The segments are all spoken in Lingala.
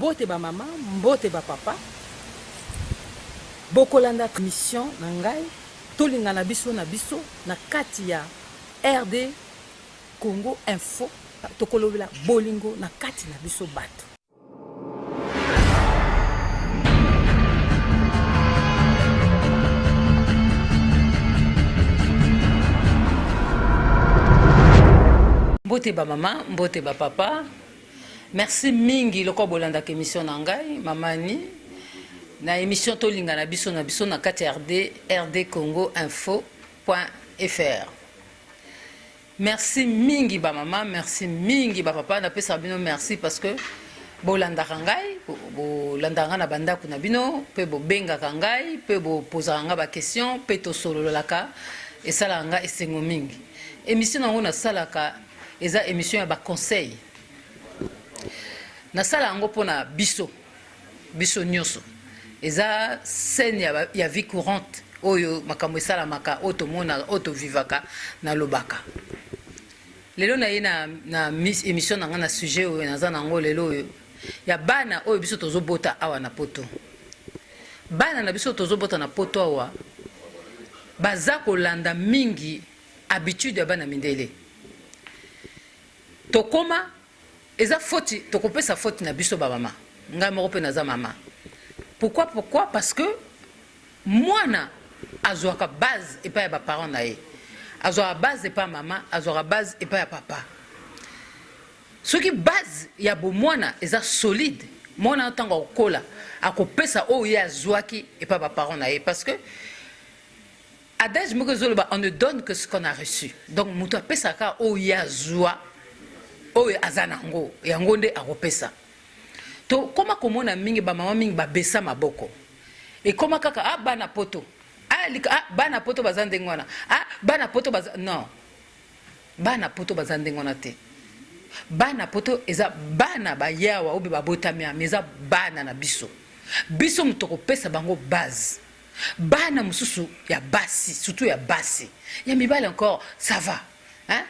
Mbote ba mama, mbote ba papa. Bokolanda mission na ngai tolingana biso na biso na kati ya RD Congo Info. Tokolobela bolingo na kati na biso bato. Mbote ba mama, mbote ba papa. Merci mingi lokola bolandaka emission na ngai mama ni na emission tolingana biso na biso na kati ya RD, RD Congo Info point fr. Merci mingi ba mama, merci mingi ba papa, napesaka bino merci parce que bolandaka ngai, bolandaka ngai na bandako na bino, pe bobengaka ngai, pe bopozaka ngai ba question, pe tosololaka, esalaka ngai esengo mingi. Emission yango nasalaka eza emission ya ba conseil. Nasala yango pona biso, biso nyoso. Eza scène ya, ya vie courante oyo makambo esalamaka, oyo tomonaka, oyo tovivaka, nalobaka. Lelo naye na, na emission na nga na sujet oyo naza nango lelo oyo ya bana oyo biso tozobota awa na poto. Bana na biso tozobota na poto awa baza kolanda mingi habitude ya bana mindele. Tokoma eza faute, tokopesa faute na biso ba mama. Ngai moko pe naza mama. Pourquoi pourquoi? Parce que mwana azwaka base epai ya ba parents na ye. Azwaka base epai ya mama, azwaka base epai ya papa. Soki base ya bomwana eza solide, mwana ntango akokola akopesa oyo ye azwaki epai ya ba parents na ye parce que Adage moko ezoloba on ne donne que ce qu'on a reçu. Donc moto apesaka oyo ye azwa, oyo aza nango, yango nde akopesa. Tokoma komona mingi ba mama mingi babesa maboko. Ekoma kaka ah bana poto. Ah, lika, ah bana poto baza ndenge wana. Ah bana poto baza non. Bana poto baza ndenge wana te. Bana poto eza bana ba yawa oyo babotami mais eza bana na biso. Biso moto tokopesa bango base. Bana mususu ya basi surtout ya basi ya mibali encore ça va hein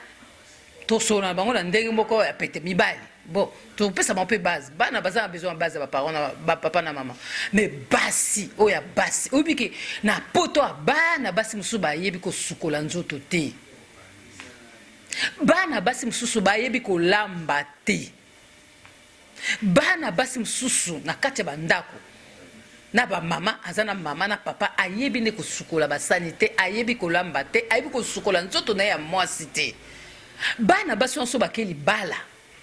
tosolola na bango na ndenge moko ya pete mibali bon topesa bango mpe base bana baza na besoin ya base ya baparent na bapapa na mama mais basi oyo ya basi oyebi ke na poto ya bana basi mosusu bayebi kosukola nzoto te bana basi mosusu bayebi kolamba te Bana basi mususu na kati ya ba ndako na ba mama aza na mama na papa ayebi nde kosukola basani te ayebi kolamba te ayebi kosukola nzoto na ye ya mwasi te bana basi wana so bake libala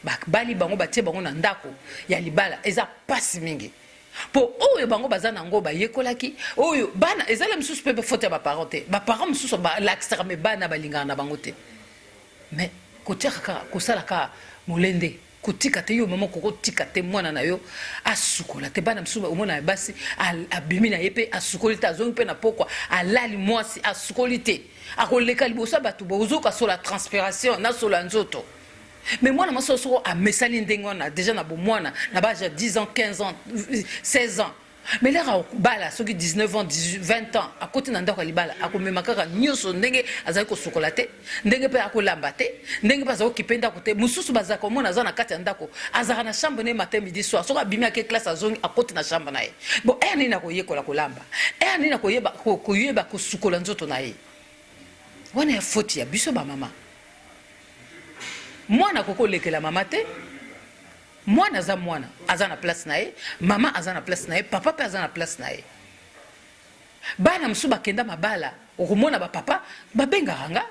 babali bango batie bango na ndako ya libala eza pasi mingi po oyo bango baza na yango bayekolaki oyo bana ezali misusu pe faute ya ba parents te ba parents mosusu balakisaka me bana balingaka na bango te mais kotiaka kaka kosala kaka molende Kotika te yo mama koko tika te mwana na yo asukola te bana misusu omona ya basi abimi na ye pe asukoli te azongi pe na pokwa alali mwasi asukoli te akoleka liboso ya bato bozoka sola transpiration na sola nzoto mais mwana mwasi oyo soko amesani ndenge wana deja na bomwana na ba age ya 10 ans 15 ans 16 ans Mais lere akobala soki 19 ans 18, 20 ans akoti na ndako ya libala akomema kaka nyonso ndenge azali kosukola te ndenge mpe akolamba te ndenge mpe azali kokipe ndako te mosusu bazalaka komona aza na kati ya ndako azalaka na chambre ne matin midi soir soki abimi ake classe azongi akoti na chambre na ye bon ere nini akoyekola kolamba ere nini akoyeba koyeba kosukola nzoto na ye wana ya foti ya biso bamama mwana akoki kolekela mama te Mwana aza mwana, aza na place na ye, mama aza na place na ye, papa pe aza na place na ye. Bana mosusu bakenda mabala, okomona ba papa babengaka nga,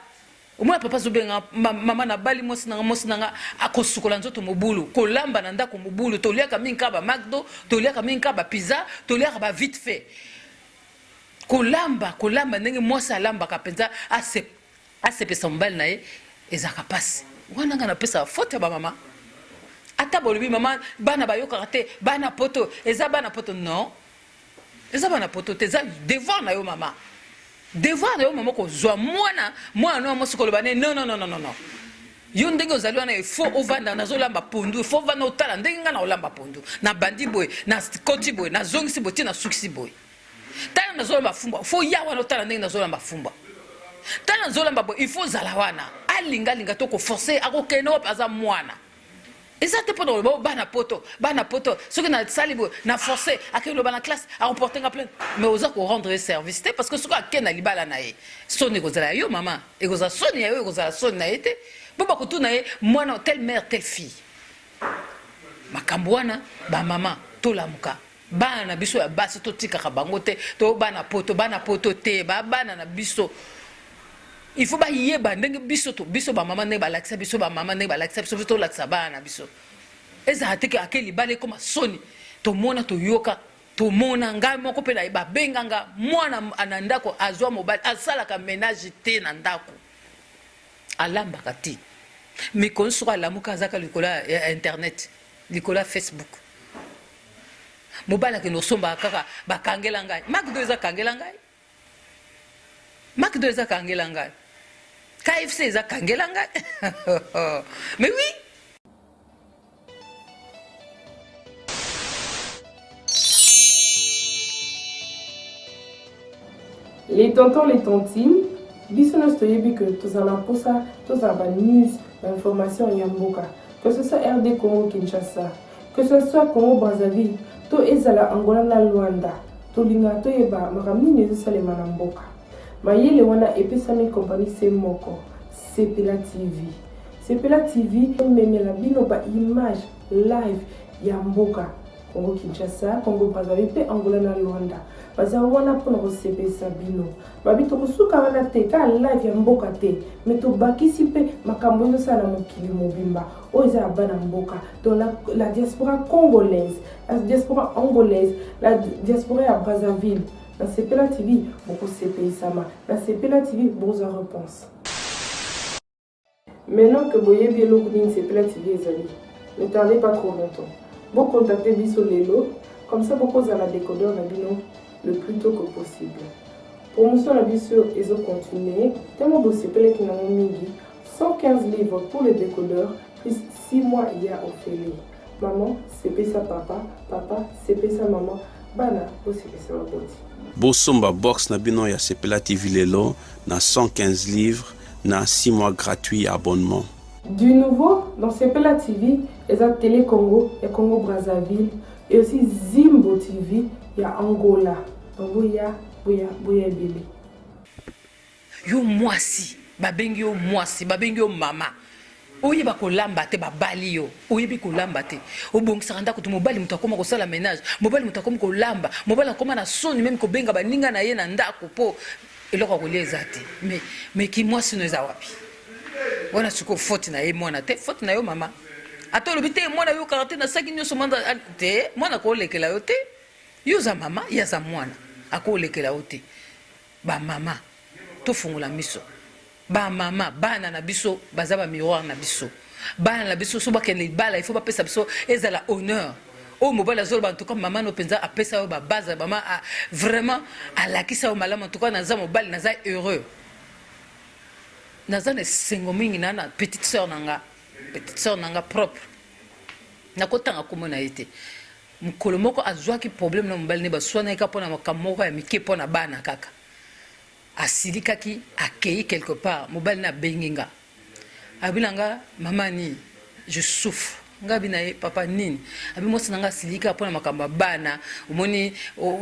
omona papa azobenga mama nabali mwasi na nga, mwasi na nga akosukola nzoto mobulu, kolamba na ndako mobulu, toliaka mingi kaka ba McDo, toliaka mingi kaka ba pizza, toliaka ba vite fait. Kolamba, kolamba ndenge mwasi alambaka penza ase asepesa mobali na ye ezalaka pasi wana nga napesaka faute ya bamama ata bolobi mama bana bayokaka te bana poto eza bana poto non eza bana poto te eza devoir na yo mama devoir na yo mama kozwa mwana mwana no mwasi koloba ne non non non non non yo ndenge ozali wana ifo ovanda nazolamba pondu ifo ovanda otala ndenge ngai naolamba pondu nabandi boye nakoti boye nazongisi boye ti nasukisi boye Tala nazolamba fumbwa fo ya wana otala ndenge nazolamba fumbwa tala nazolamba boye il faut ozala wana alinga alinga to ko forcer akokende wapi aza mwana. Eza te pona koloba oh bana poto, bana poto, soki na sali boye, na force, ake loba na classe, a reporter nga plainte. Mais oza ko rendre ye service te parce que soki ake na libala na ye, soni ekozala ya yo mama, ekozala soni ya yo, ekozala soni na ye te. Po bakotuna ye mwana telle mère telle fille. Makambo wana ba mama tolamuka. Bana na biso ya basi totikaka bango te, to bana poto, bana poto te, ba bana na biso il faut bayeba ndenge biso to biso ba mama ndenge balakisa biso ba mama ndenge balakisa biso biso tolakisa bana na biso. Ezala te ke ake libala ekoma soni, tomona toyoka tomona ngai moko mpe na babenga nga mwana na ndako azwa mobali asalaka menage te na ndako alambaka te mikolo soki alamuka azaka likolo ya internet likolo ya facebook Mobali akende kosomba kaka bakangela ngai. Macdo eza kangela ngai. Macdo eza kangela ngai. KFC eza kangela ngai. Mais oui. Les tontons, les tontines, biso nyonso toyebi que tozala na mposa tozala ba news, ba information ya mboka, que ce soit RD Congo Kinshasa, Que ce soit Congo Brazzaville to ezala Angola na Luanda, tolingaka toyeba makambo nini ezosalema na mboka. Mayele wana epesami compagnie se moko, Sepela TV. Sepela TV ememela bino ba images live ya mboka Congo Kinshasa, Congo Brazzaville mpe Angola na Luanda. Baza wana mpo na kosepelisa bino. Babi tokosuka wana te, kaka live ya mboka te, mais tobakisi mpe makambo ezosala na mokili mobimba. oyo eza ya bana mboka donc la, la diaspora congolaise la diaspora angolaise la diaspora ya brazzaville na sepela tv bokosepelisama na sepela tv bokozwa réponse maintenant que boyebi eloko nini sepela tv ezali ne tardez pas trop longtemps bocontacte biso lelo comme ça bokozala décodeur na bino le plus tôt que possible promotion na biso ezocontinue ntango bosepelaki nango mingi 115 livres pour le decodeur plus 6 mois ya ofele. Maman sepesa papa, papa sepesa maman, bana bosepesa baboti. Bosomba box na bino ya Sepela TV lelo na 115 livres na 6 mois gratuit ya abonnement. Du nouveau dans Sepela TV eza Tele Congo ya Congo Brazzaville et aussi Zimbo TV ya Angola. Donc boya boya boya ebele. Yo mwasi babengi yo mwasi babengi yo mama oyeba kolamba te babali yo oyebi kolamba te obongisaka ndako te mobali moto akoma kosala menage mobali moto akomi kolamba mobali akoma na soni meme kobenga baninga na ye na ndako mpo eloko ya kolia eza te me me kimwasi no eza wapi wana sikoyo faute na ye mwana te faute na yo mama ata olobi te mwana ayokaka te nasaki nyonso mwana te mwana akolekela yo te yo oza mama ye aza mwana akolekela yo te Ba mama tofungola miso ba mama bana na biso baza ba miroir na biso bana na biso so bakende libala il faut bapesa biso ezala honneur oyo mobali azoloba en tout cas mama no mpenza apesa yo ba base mama vraiment alakisa yo malamu en tout cas naza mobali naza heureux naza na esengo mingi na na petite sœur na nga petite sœur na nga propre nakotanga kombo na ye te Mokolo moko azuaki problème na mobali ne baswanaki kaka pona makambo moko ya mike pona bana kaka. Asilikaki akeyi quelque part mobali ne abengi nga alobi na nga mama nini je souffre nga abi na ye papa nini abi mwasi na nga asiliki kaka pona makambo ya bana omoni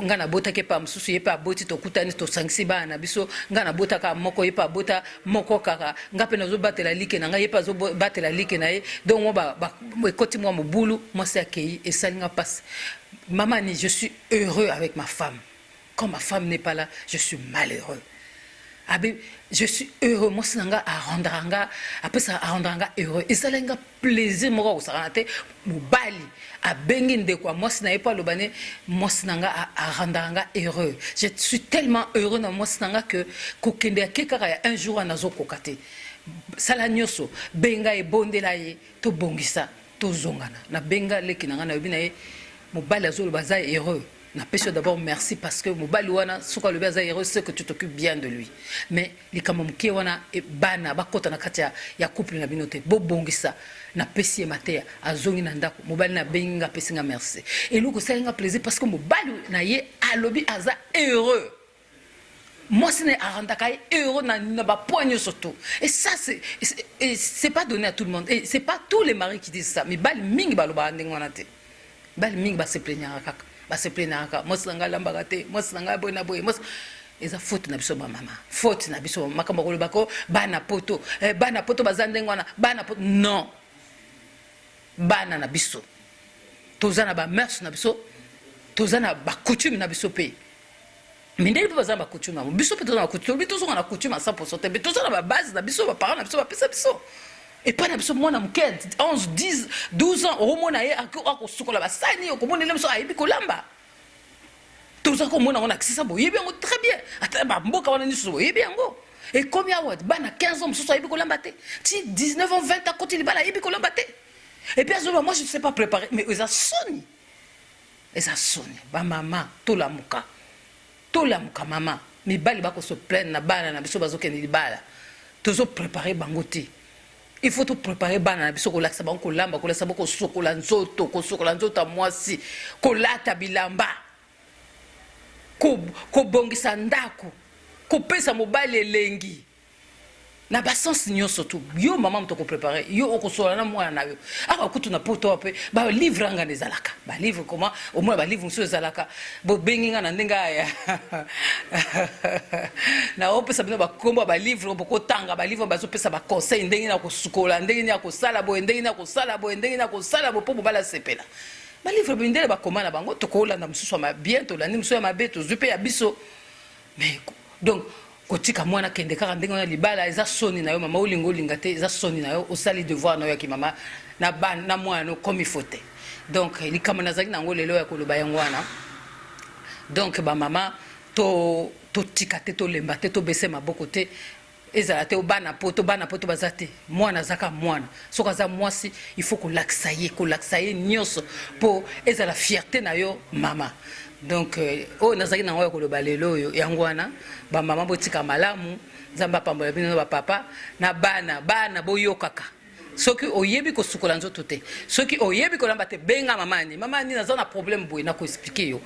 nga nabotaki epa mosusu ye pe aboti tokutani tosangisi bana na biso nga nabotaka moko ye pe abota moko kaka nga pe nazobatela like na nga ye pe azobatela like na ye donc mwa ekoti mwa mobulu mwasi akei esali nga pasi mama ni je suis heureux avec ma femme quand ma femme n'est pas là je suis malheureux abe je suis heureux mwasi na nga arendaka nga apesa arendaka nga heureux esalaki nga plaisir moko akosakana te mobali abengi ndeko ya mwasi na ye mpo aloba ne mwasi na nga arendaka nga heureux je suis tellement heureux na mwasi na nga que kokende ake kaka ya un jour wana nazokoka te sala nyonso benga ye bondela ye tobongisa tozongana nabenga leki na nga nayobi na ye mobali azoloba aza heureux napesi yo d'abord merci parce que mobali wana soki alobi aza heureux c'est que tu t'occupes bien de lui mais likambo moke wana e, bana bakota na kati ya, ya couple na bino te bobongisa napesi ye mateya azongi na ndako mobali na abengi nga apesi nga merci eloko esali nga plaisir parce que mobali na ye alobi aza heureux. Mwasi na ye arandaka ye heureux na, na ba points nyonso tout. Et ça c'est c'est pas donné à tout le monde. Et c'est pas tous les maris qui disent ça. Mibali mingi balobaka ndenge wana te. Mibali mingi ba se plaignaka kaka. Ba se plaignaka kaka. Mwasi na ngai alambaka te, mwasi na ngai boye na boye. Mwasi eza faute na biso ba mama. Faute na biso makambo koloba ko bana poto, eh, bana poto baza ndenge wana, bana poto non. Bana na biso toza na ba mœurs na biso, toza na ba coutume na biso pe. Mindele mpe baza na bacoutume yango, biso mpe toza na coutume. Tolobi tozonga na coutume à 100% te, mais toza na babase na biso, baparent na biso bapesa biso. Epai na biso mwana moke 11, 10, 12 ans okomona ye akosukola basani, okomona ele mosusu ayebi kolamba. Toza komona yango na kisisa, boyebi yango très bien, ata bamboka wana nyonso boyebi yango. Ekomi awa bana 15 ans mosusu ayebi kolamba te, ti 19 ans, 20 akoti libala ayebi kolamba te, et puis azoloba moi je ne sais pas préparer. Mais eza soni, eza soni. Bamama tolamuka, tolamuka mama. Mibali bako se plaindre na bana na biso bazokende libala, tozoprépare bango te. Il faut toprépare bana na biso, kolakisa bango kolamba, kolakisa bango kosokola nzoto, kosokola nzoto ya mwasi, kolata bilamba, kobongisa ndako, kopesa mobali elengi na basense nyonso tu. Yo mama moto okoprépare, yo okosola na mwana na yo. Awa kutu na poto awa mpe balivre anga ezalaka, balivre comment omona balivre mosusu ezalaka. Bobengi nga na ndenge aya naopesa bino bakombo ya balivre bokotanga. Balivre bazopesa baconseil ndenge na kosukola, ndenge nini ya kosala boye, ndenge nini ya kosala boye, ndenge nini ya kosala boye mpo mobali asepela. Balivre mindele bakoma na bango, tokolanda mosusu ya bien, tolandi mosusu ya mabe, tozwi mpe ya biso. Mais donc kotika mwana kende kaka ndenge wana libala eza soni na yo mama. Olinga olinga te, eza soni na yo. Osali devoir na yo yaki mama na bana na mwana no comme il faut te. Donc likambo nazalaki nango lelo ya koloba yango wana. Donc bamama to totika te, tolemba te, tobese maboko te. Ezala te bana poto, bana poto baza te. Mwana azaka mwana, soki aza mwasi il faut kolakisa ye, kolakisa ye nyonso mpo ezala fierté na yo mama. Donc oyo nazalaki nango ya koloba lelo oyo yango wana. Bamama botika malamu, Nzambe apambola bino na bapapa na bana. Bana boyokaka, soki oyebi kosukola nzoto te, soki oyebi kolamba te, benga mama Ani. Mama Ani, naza na problème boye, nakoexpliquer yo,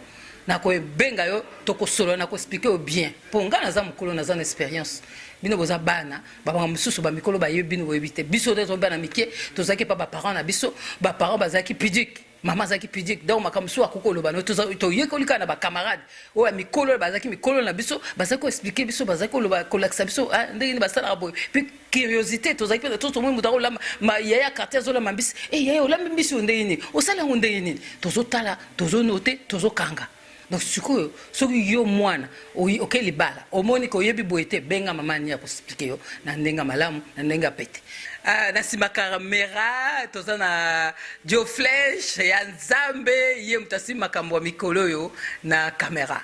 nakobenga yo, tokosolola, nakoexpliquer yo bien, mpo ngai naza mokolo, naza na expérience. Bino boza bana, babanga mosusu bamikolo bayebi, bino boyebi te. Biso te toza bana mike, tozalaki pa baparent na biso, baparent bazalaki pudique, mama azalaki pudique. Donc makambo mosusu akoki koloba no, toyekoli kaka na bacamarade oyo ya mikolo bazalaki mikolo na biso, bazalaki koexpliquer biso, bazalaki koloba, kolakisa biso ndenge nini basalaka boye. Puis curiosité tozalaki mpe, tomoni moto akolamba, yaya quartier azolamba mbisi, e yaya olambi mbisi oyo ndenge nini, osala yango ndenge nini? Tozotala, tozonote, tozokanga. Donc sikoyo soki yo mwana oke libala, omoni ke oyebi boye te, benga mama Ani ya koexpliquer yo na ndenge malamu, na ndenge ya pete. Na nsima caméra toza na Dio Flèche ya Nzambe, ye moto asimbi makambo ya mikolo oyo na caméra.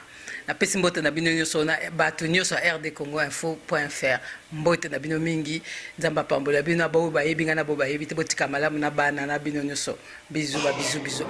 Napesi mbote na bino nyonso, na bato nyonso ya RD Congo info fr, mbote na bino mingi. Nzambe apambola bino, baoyo bayebi ngai na bao bayebi te. Botika malamu na bana na bino nyonso. Bisous, ba bisous, bisous.